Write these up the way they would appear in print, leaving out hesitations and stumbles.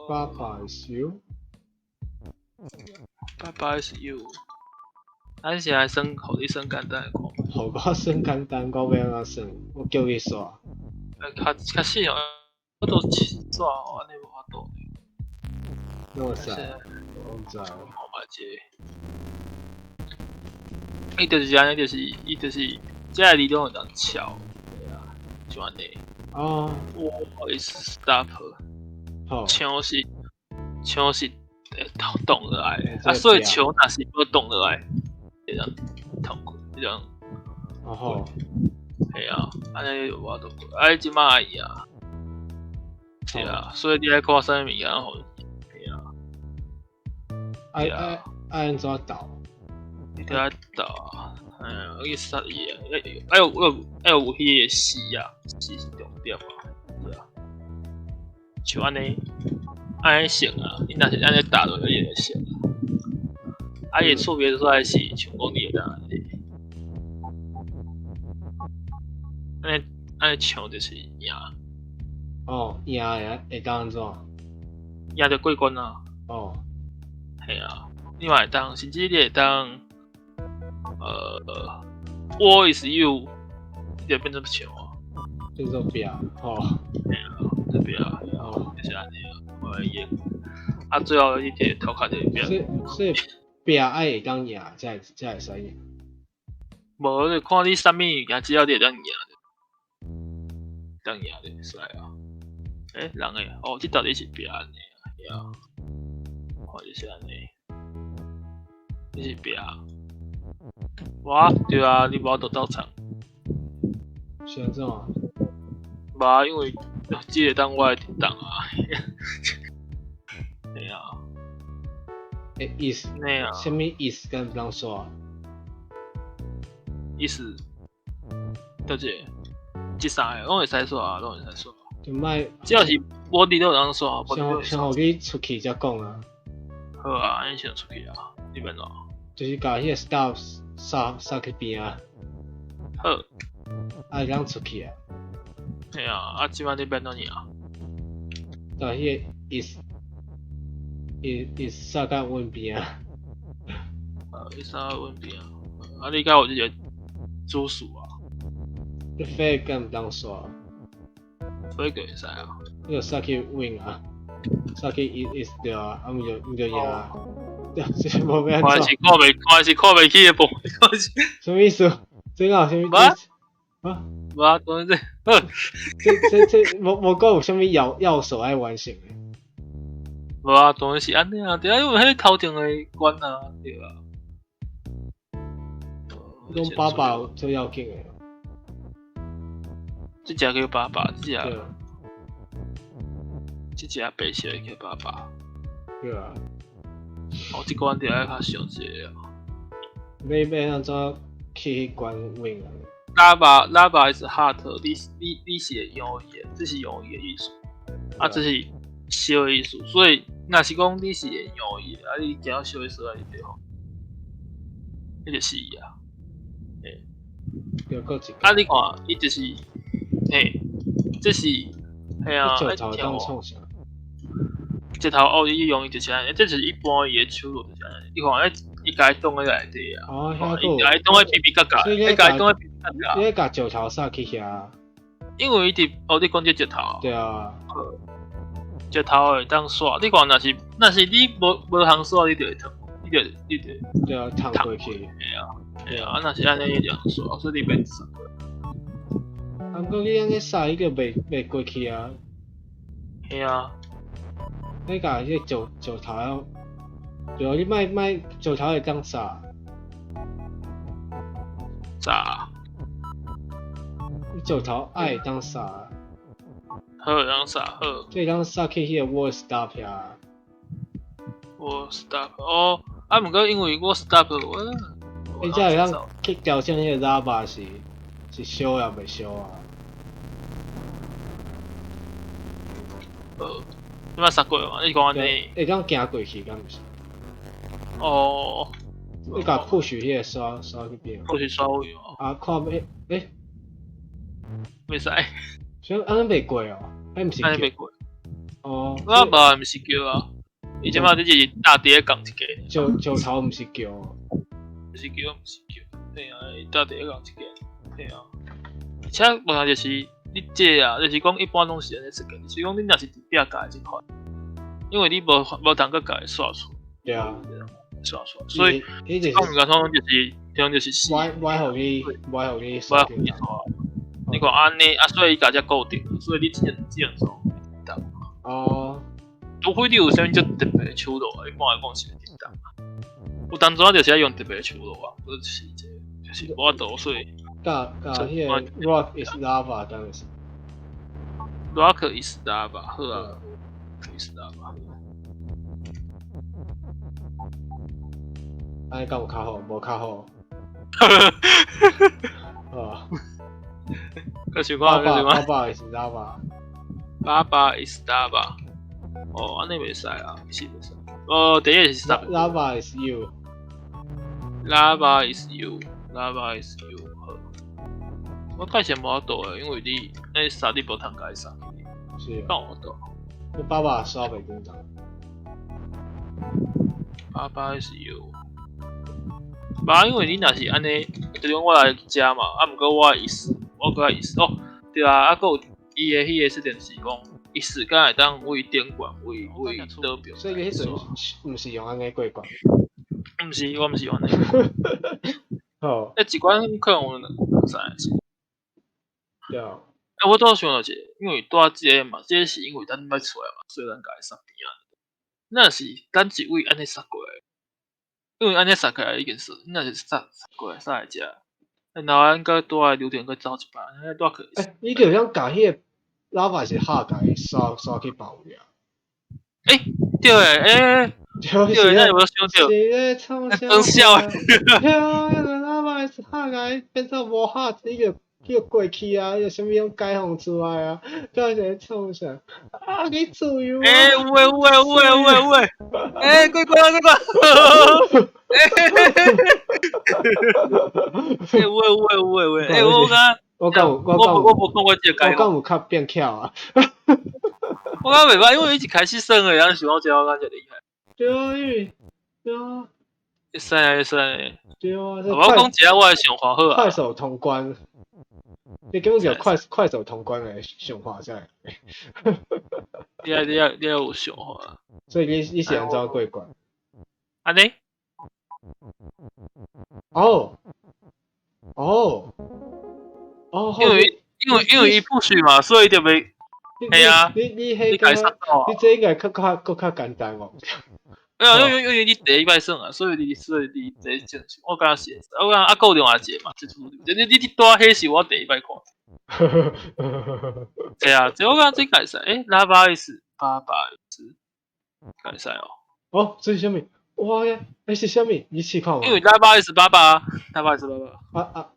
爸爸 is you。爸爸 is you。咱是來算，予你算簡單的看。予我算簡單，我欲按怎算？我叫伊煞。較較實哦，我都煞按呢無法度。哪會使？我毋知。看覓這個。伊就是按呢，就是伊就是，這个字攏會當敲，對啊，就按呢。哦。 Wall is stop。好。牆是會擋落來的，啊，所以牆若是無擋落來，會當通過，會當。哦好。嘿啊，按呢就無法度過，啊，你這擺會贏。是啊，所以你愛看啥物物件予伊，嘿啊。愛愛愛按怎鬥？你著愛鬥啊，哎呀，去殺伊啊！愛有愛有彼个死啊，死是重點啊，對啊。像按呢，按呢算啊，你若是按呢打落去，伊會成啊。啊，伊的趣味所在是像講你會當按呢，按呢按呢唱就是贏。哦，贏會會當按怎？贏就過關啊。哦。嘿啊，你嘛會當，甚至你會當，Wall is you，你就變做牆啊。變做壁，吼。嘿啊，做壁，哦，就是按呢啊，我來演。啊，最後你摕頭殼就變。所以所以壁愛會當贏，才會使贏。無，就看你啥物物件，只要你會當贏，當贏就會使啊。欸，人的，哦，這到底是壁按呢？嘿啊，看就是按呢，這是壁。哇，對啊，你無法度鬥場。是按怎？無啊，因為這個當我會當啊。嘿啊。欸，意思？那啊。啥物意思？敢毋當煞？意思，對這，這三个攏會使煞啊，攏會使煞。就莫。只要是無佇都會當煞。先先予你出去才講啊。好啊，你先出去啊，你欲按怎？就是共彼個 stop 殺殺去邊啊。好。啊，會當出去啊。嘿啊，啊，這擺你欲按怎贏？共彼個 is is is 殺到阮邊啊。伊殺到阮邊啊，啊，你敢有這個主數啊？你飛敢毋當煞？飛就會使啊。你就殺去 win 啊，殺去 is is 對啊，啊毋就毋就贏啊。對，這無欲按怎？看是看袂，看是看袂起的部分。啥物意思？這敢有啥物意思？啊？無啊，講這，好。這這這無無講有啥物要素愛完成的？無啊，當然是按呢啊，對啊，因為彼頭前的關啊，對啊。講爸爸最要緊的。這隻叫爸爸，這隻，這隻白色的叫爸爸。對啊。哦，這關就愛較想一下啊。欲按怎去彼關 win 啊？ Lava lava is hot，你是會用伊的，這是用伊的意思。啊，這是燒的意思，所以若是講你是會用伊的，啊，你行到燒的所在就好，彼就是伊啊。嘿。啊，你看，伊就是，嘿，這是，嘿啊，石頭當創啥？石頭哦，伊用伊就是按呢，這就是一般伊的手路就是按呢。你看，彼伊共伊擋佇內底啊，哦，遐伊共伊擋佇邊邊角角，伊共伊擋佇邊邊角角。你共石頭撒去遐？因為伊佇，哦，你講這石頭。對啊。石頭會當煞，你看，若是你無通煞，你就會燙，你就對啊，燙過去。嘿啊，嘿啊，啊，若是按呢，你就通煞，所以你免煞。啊，毋過你按呢撒，伊就袂過去啊。嘿啊。你共彼個石頭，對啊，你莫莫石頭會當撒。炸。你石頭愛會當撒。好，會當撒好。這會當撒去彼個 wall stop 遐。 Wall stop 哦，啊，毋過因為 wall stop 我。你才會當去調整彼個 lava 是燒抑袂燒啊？好，你捌殺過嗎？你講按呢？會當行過去，敢毋是？哦。你共 push 彼個沙沙去邊？push 沙位哦。啊，看欲欸？袂使。啥按呢袂過哦？彼毋是？按呢袂過。哦。 Lava 毋是叫啊，伊這擺你是搭佇咧仝一間。石頭毋是叫。毋是叫，毋是叫，嘿啊，伊搭佇咧仝一間，嘿啊。而且問題就是你這啊，就是講一般攏是按呢設計，就是講你若是佇壁共這款，因為你無通閣共伊刷出。對啊。刷出，所以講物件通就是，通就是死。歪歪予你，歪予你，歪予你刷。你看按呢啊，所以伊共遮固定，所以你只能說哦。除非你有啥物足特別的手路啊，一般來講是會振動。有當陣就是愛用特別的手路啊，無就是這個，就是無法度，所以。佮佮彼个 Rock is lava 當然是。 Rock is lava 好啊，Rock is lava。按呢敢有較好？無較好。哦。閣想看，閣想看。爸爸 is lava。爸爸 is lava。哦，按呢袂使啊，是袂使。哦，第一個是啥？Lava is you。 Lava is you。Lava is you。好。我介紹無法度的，因為你那殺你無通共伊殺去。是。敢有法度？你爸爸刷袂緊張。爸爸 is you。無，因為你若是按呢，就講我來遮嘛，啊，毋過我的意思，我閣意思哦，對啊，啊，閣有伊的彼個設定是講，伊時間會當為頂懸，為倒邊。所以你彼陣毋是用按呢過關？毋是，我毋是用按呢。好。欸，一關可能有兩三個是。對啊。欸，我倒想著一個，因為拄仔這個嘛，這個是因為咱捌出來嘛，所以咱共伊殺邊仔。若是咱一位按呢殺過來，因為按呢殺起來已經算，你若是殺殺過來殺來遮，然後咱閣拄仔流程閣走一擺，按呢拄仔去。欸，你就會當共彼個 lava 是下共伊刷刷去別位啊？欸，對欸，欸，對，咱有無想著？是咧創啥？真痟的。對啊，彼個 lava 是下共伊變做無下，伊就叫過去啊，伊啥物攏解放出來啊，到底是咧創啥？啊，去自由啊！欸，有欸有欸有欸有欸有欸！欸，過關過關！欸，欸，有欸有欸有欸有欸！欸，我感覺我敢有，我我無看過這個解我敢有較變巧啊！我感覺袂歹，因為伊一開始耍的，人想講這我感覺厲害。對啊，因為對啊。會使啊，會使。對啊，我講一下我的想法好啊。快手通關，你根本就快手通關的想法才。你愛有想法。所以你是按怎過關？按呢？哦，哦，哦，因為伊 push 嘛，所以就袂。係啊，你你共伊殺到。你這應該閣較簡單哦。因為你第一擺耍啊，所以你第一正常。我感覺是，我感覺啊，閣有另外一個嘛，這出你拄仔彼是我第一擺看。對啊，這我感覺這會使，欸，Lava is 八百是會使哦。哦，這是啥物？哇呀，欸是啥物？你試看無？因為 Lava is 八百，Lava is 八百。啊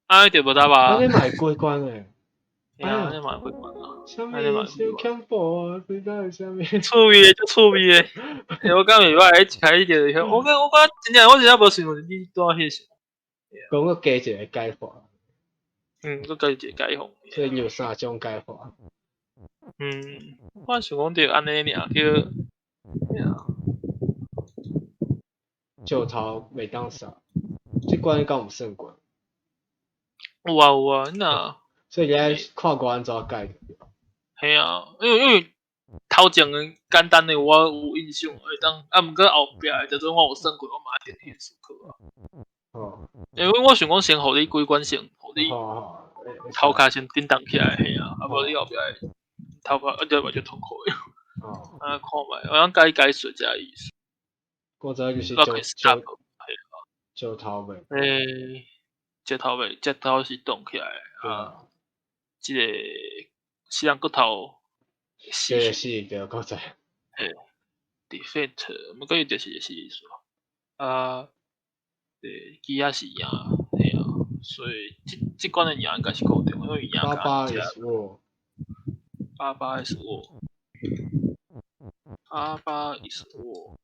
啊！啊，就無 lava。按呢嘛會過關欸。哎呀，按呢嘛會過關啊！啥物？傷恐怖啊！這敢是啥物？趣味的，足趣味的。欸，我感覺袂歹，一開始就我感覺真正我真正無想到你拄仔彼想。講閣加一個解法。嗯，閣加一個解法。所以有三種解法。嗯，我想講著按呢爾叫，石頭袂當殺，這關敢有算過？有啊有啊，你若。所以你愛看我按怎解。嘿啊，因為頭前的簡單的我有印象，會當啊，毋過後壁的，就算我有算過，我嘛一定去思考啊。哦。因為我想講先予你幾關先，予你頭殼先叮當起來，嘿啊，啊無你後壁的頭殼啊就嘛足痛苦的。哦。啊，看覓，我想解解說這意思。我知就是石頭袂。欸，石頭袂，石頭是動起來啊。這個死人骨頭死死對，我知。嘿，defeat，毋過伊就是死意思啊。對，機仔是贏，嘿啊，所以這關的贏應該是固定，因為贏八八 is war。八八 is war。八八 is war。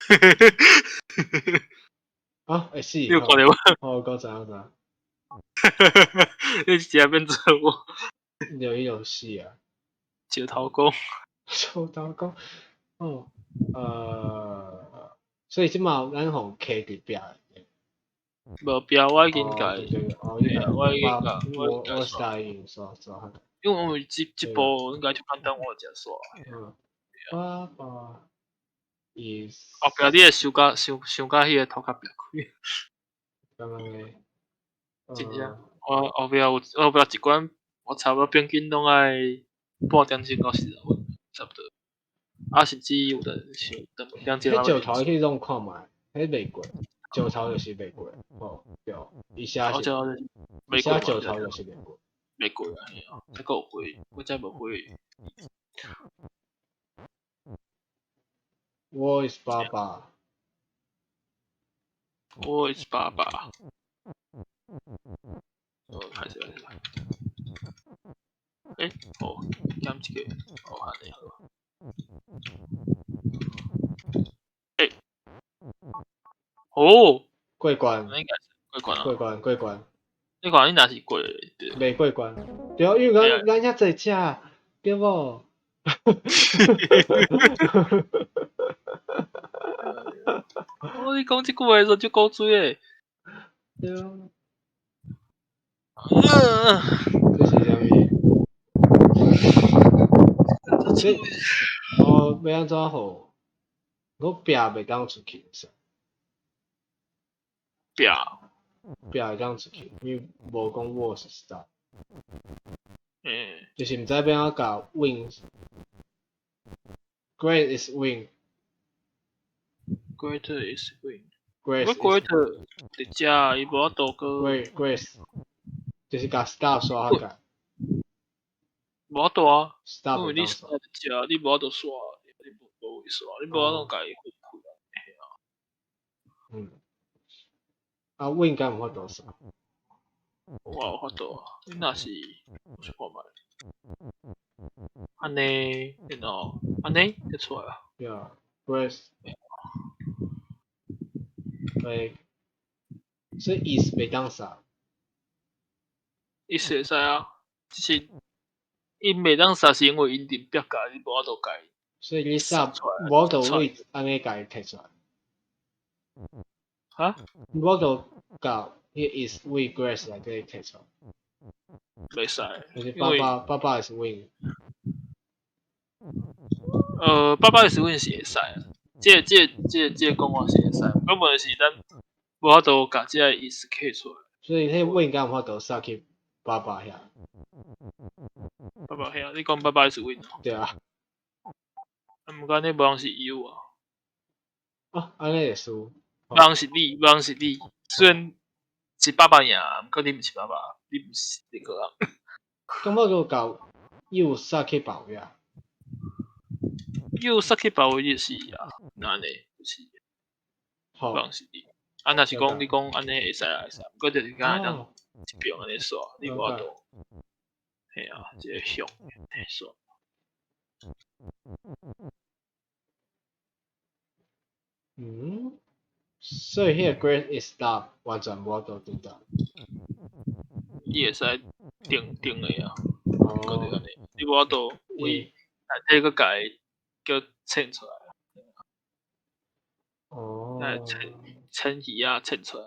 嘿嘿嘿嘿嘿。啊，會死。你有看著無？哦，我知我知。你直接變做我。就彼就死啊。石头公。石头公，哦，所以這馬咱予卡佇壁。無壁，我已經改。哦，我已經改，我我是已經刷刷。因為我這步應該就簡單，我食刷。嗯。爸爸 is。後壁你會傷甲傷傷甲彼個頭殼壁開。敢按呢？真正，我後壁有後壁一關，我差不多平均攏愛半點鐘到40分，差不多。啊，甚至有陣時兩點鐘。彼石頭去攏看覓，彼袂過，石頭就是袂過，哦對，伊寫是，伊寫石頭就是袂過。袂過啊，嘿啊，才閣有花，我才無花。 War is 爸爸。 War is 爸爸。哦，開始開始。欸，哦，減一個，哦，按呢好。欸，哦，過關。應該是過關啊。過關，過關。你看你若是過，袂過關。對，因為咱咱遐濟隻，對無？哦，你講這句話的時陣足古錐的。對啊。這是啥物？這哦，欲按怎予？我壁袂當出去是。壁。壁會當出去，因為無講我是 stop。嗯。就是毋知欲按怎共 win。Great is win。 Great is win。 Great。我 Great 佇遮，伊無法度閣。 Great Great，就是共 stop 刷較共。無法度啊， Stop 因為你 stop 佇遮，你無法度刷，你無無位刷，你無法度共伊分開啊。嗯。啊，win 敢有法度刷？我有法度啊，你若是我試看覓。按呢，然後按呢就出來啊。對啊，Great。對，所以 is 袂當殺。 is 會使啊，只是𪜶袂當殺是因為𪜶佇壁角，你無法度共伊。所以你殺無法度位按呢共伊提出來。哈？無法度共彼個 is 位 Grace 內底提出來。袂使。就是爸爸，爸爸 is win。爸爸 is win 是會使啊，這個講法是會使，根本是咱無法度共這個 is 刻出來。所以彼 win 敢有法度殺去爸爸遐？爸爸遐，你講爸爸 is win 哦？對啊。啊，毋過按呢無人是 you 啊。啊，按呢會輸。無人是你，無人是你。雖然是爸爸贏，毋過你毋是爸爸，你毋是這個人。感覺就共 you 殺去別位啊？ you 殺去別位就是啊，按呢就是。無人是你。啊，若是講你講按呢會使啊，會使，毋過就是敢會當一邊按呢刷，你無法度。嘿啊，一个向刷。嗯，所以彼個 Great is stop 完全無法度對到。伊會使定定的啊，閣就按呢，你無法度為內底閣共伊叫清出來。哦。來清清魚仔清出來。